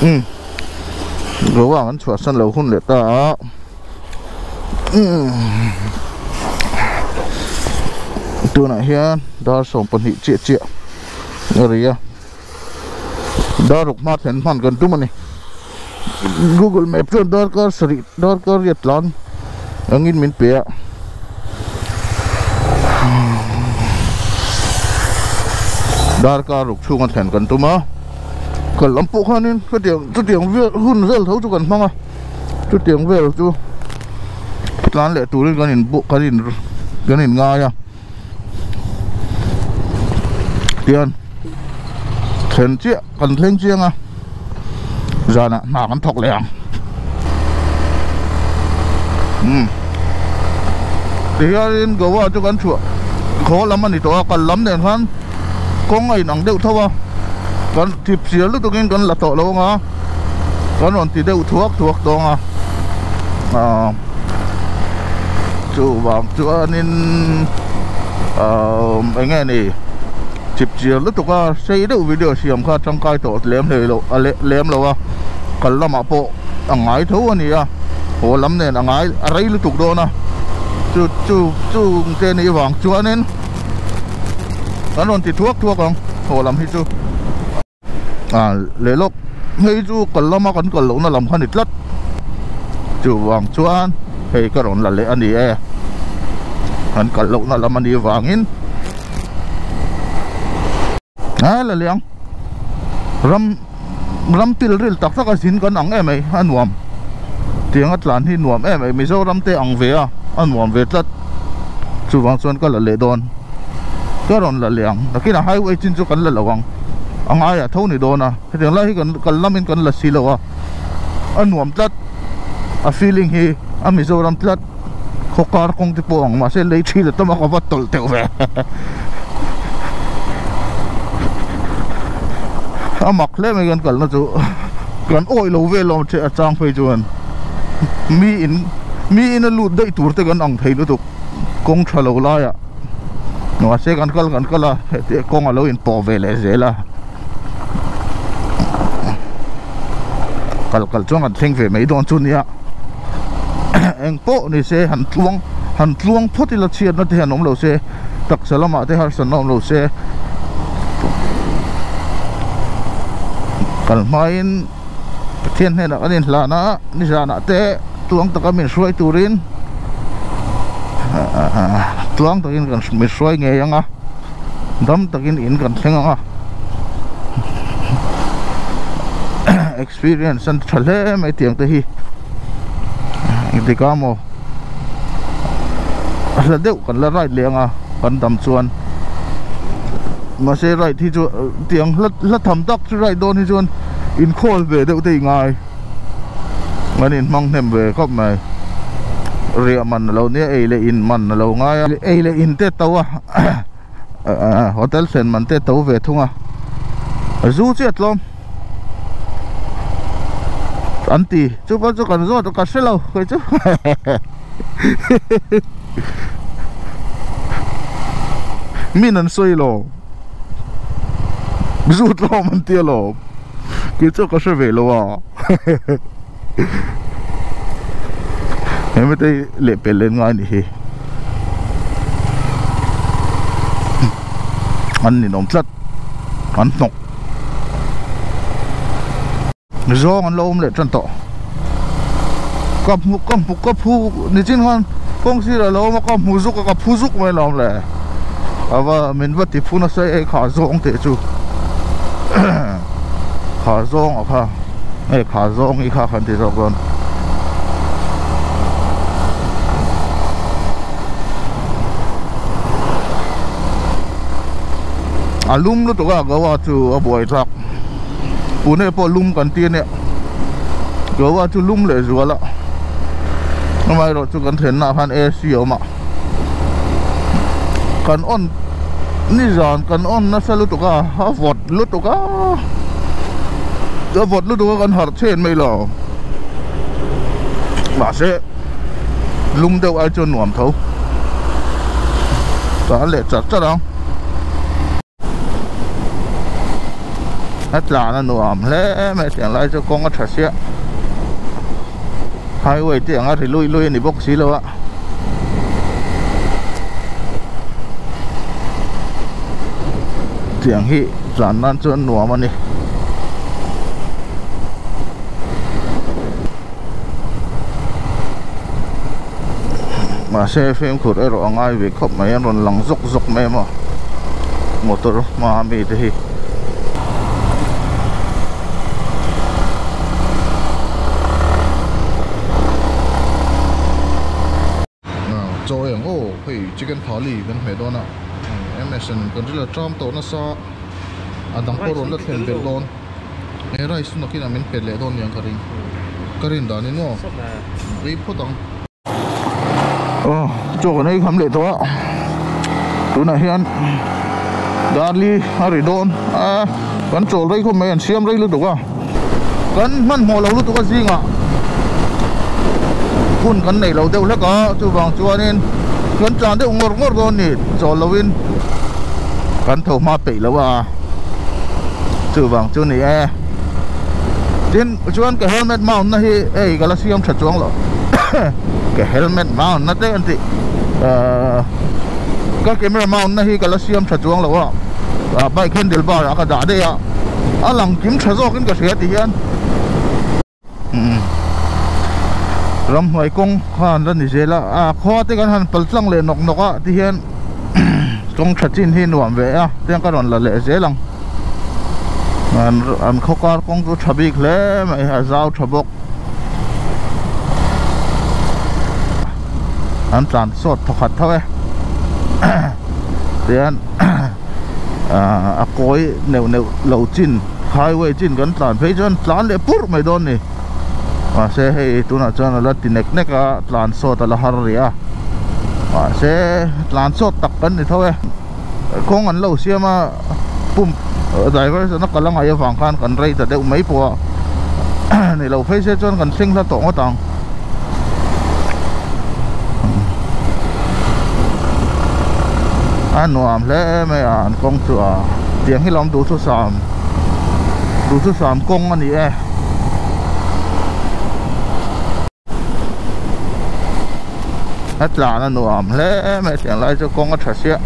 Umm Goa kan chhuahsan lo hun leh ta a umm tunah hian dar 12 chiah chiah a ri a dar ruk hma thlen hman kan tum a ni Google map chuan darkar sarih darkar riat tlan angin min pe a. Darkar ruk chhunga thlen kan tum a kal lam pawh khanin chutiang chutiang vel hun vel tho chu kan hmang a chutiang vel chu tlan leh turin kan in kan in kan in ngai a tian thlen chiah kan thleng chiang a zanah hna kan thawk leh ang umm tihianin Goa chu kan chhuah khaw lam a ni tawh a kal lam nen khan kawng a inang deuh tho a kan chip sial lutukin kan la tawh lo ang a kan rawn ti deuh thuak thuak tawng a aaa chuvang chuanin aaa eng nge ni chip chial lutuk a sei deuh video siam kha tangkai tawh lem hlei loh a lem lo a kal lamah pawh a ngai tho a ni a haw lam nen a ngai a rei lutuk dawn a chu chu chung te nih vang chuanin kan rawn ti thuak thuak ang haw lam hi chu. Ah leh lawk hei chu kal lama kan kal lohna lam kha ni tlat chuvang chuan hei ka rawn la leh a ni e kan kal lohna lam a nih vangin a la leh ang ram ram til ril tak tak a zin kan ang em mai a nuam tiang a tlan hi nuam em mai Mizoram te ang ve a a nuam ve tlat chuvang chuan ka la leh dawn. Ka rawn la leh ang nakinah highway chin chu kan la lo ang a ngaiah tho ni dawn a hetiang lai hi kan kal lamin kan la si lo a a nuam tlat a feeling hi a Mizoram tlat khaw kar kawng te pawh ang mahse lei thi la tam a ka va tawlh teuh ve a mak hle mai kan kalna chu kan awih lo vel awm che a chang phei chuan mi in mi in a lut daih tur te kan ang thei lutuk. Kawng tha lo laiah mahse kan kal kan kal a heti kawng a lo inpawh ve leh zel a kal kal chuan kan thleng ve mai dawn chu nia eng pawh ni se han tluang han tluang phawt ila chhiatna te hian awm lo se taksa lamah te harsatna awm lo se kal hmain Pathian hnenah kan inhlan a nizanah te tluang taka min hruai turin tluang takin kan min hruai ngei ang a dam takin in kan thleng ang a experience an tha hle mai tiang te hi engtik ah maw a hla deuh kan la ride leh ang a kan dam chuan mahse ride hi chu tiang hla hla tham tak chu ride dawn hi chuan inkhawl ve deuh te i ngai an inhmang hnem ve khawp mai riah man a lo nia ei leh in man a lo ngai a ei leh in te to a hotel thlen man te to ve thung a zu chiah tlawm an ti chu pawh chu kan zawt ka hre lo kei chu min an sawi lo zu tlawm an ti alawm kei chu ka hre ve lo a hemi te hi lehpelh leh ngai ni hi an ninawm tlat an hnawk zawng an lo awm leh tan tawh ka hmu ka hmu ka phu nichin khan kawng sirah a lo awm a ka hmu zuk a ka phu zuk mai alawm le ava min va ti phu nasa e kha zawng teh chu kha zawng a kha hei kha zawng hi kha kan ti zawk dawn a lum lutuk a Goa chu a buai thlak Pune pawh lum kan ti ania Goa chu lum leh zual a amaherawh chu kan thlenna ah khan AC a awm a kan on nizan kan on nasa lutuk a a vawt lutuk a a vawt lutuk a kan harh chhen mai lo mahse lum deuh ai chuan nuam tho tah leh char char ang. A tlan a nuam hle mai tiang lai chu kawng a tha sia highway te anga ri lui lui a ni bawk si lo a. Tiang hi tlan nan chuan nuam a ni. Mahse fimkhur erawh a ngai ve khawp mai an rawn lang zawk zawk mai maw motor hma ami te hi. Chaw ei ang aw hei chicken thali kan hmeh dawn a MSN kan ril a tram tawh nasa a dang pawh rawn la thlen belh dawn. He rice chu nakinah min pe leh dawn niang ka ring ka rin danin maw ei phawt ang. Aw chaw kan ei kham leh tawh a tunah hian darli a ri dawn a kan chawl rei khawp mai an siam rei lutuk a kan hmanhmawh lo lutuk a zingah hun kan neih lo deuh hlek a chuvang chuanin kan tlan deuh ngawr ngawr dawn ni chawl lovin kan tho hma peih lo a. Chuvang chu ni e. Tin chuan ka helmet mount na hi hei ka la siam tha chuang lo. Ka helmet mount na te an tih ahh ka camera mount na hi ka la siam tha chuang lo a. Bike handle bar ah ka dah daih a. A lang kim tha zawk in ka hria ti hian. Ramhnuai kawng kha an la ni zel a a khua te kan han pal tlang leh nawk nawk a ti hian kawng tha chin hi nuam ve a tiang ka rawn la leh zel ang an an khaw kar kawng chu tha bik hle mai a zau tha bawk an tlan sawt thawkhat tho e tihian a kawi neuh neuh lo chin. Highway chin kan tlan phei chuan tlan leh purh mai dawn ni. Mahse hei tunah chuan a la ti nek nek a, tlan sawt a la har rih a. Mahse tlan sawt tak kan ni tho e. Kawng an lo siam a, pump diversion a kal a ngaih avang khan kan rei ta deuh mai pawh a. Ni lo phei se chuan kan thleng hla tawh ngawt ang. A nuam hle mai a an kawng chu a tiang hi lawm duhthusam duhthusam kawng a ni e. A tlan a nuam hle mai tiang lai chu kawng a tha sia.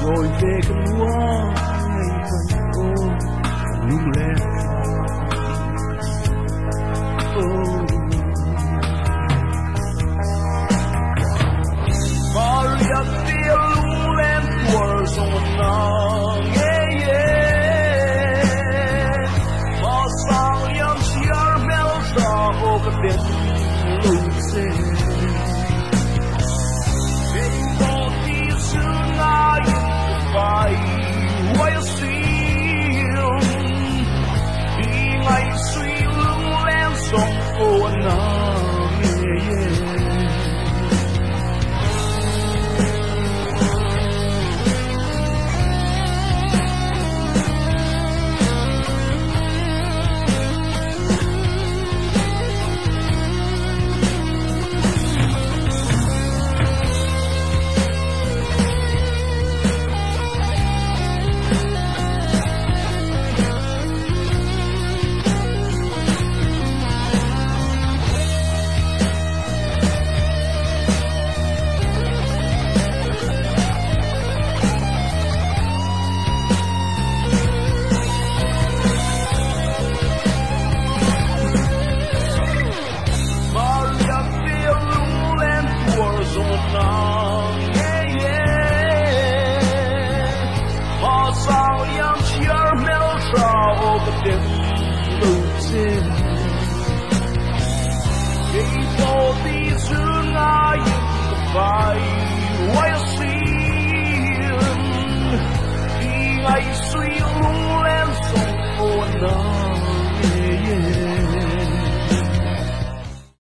Rồi về con mua.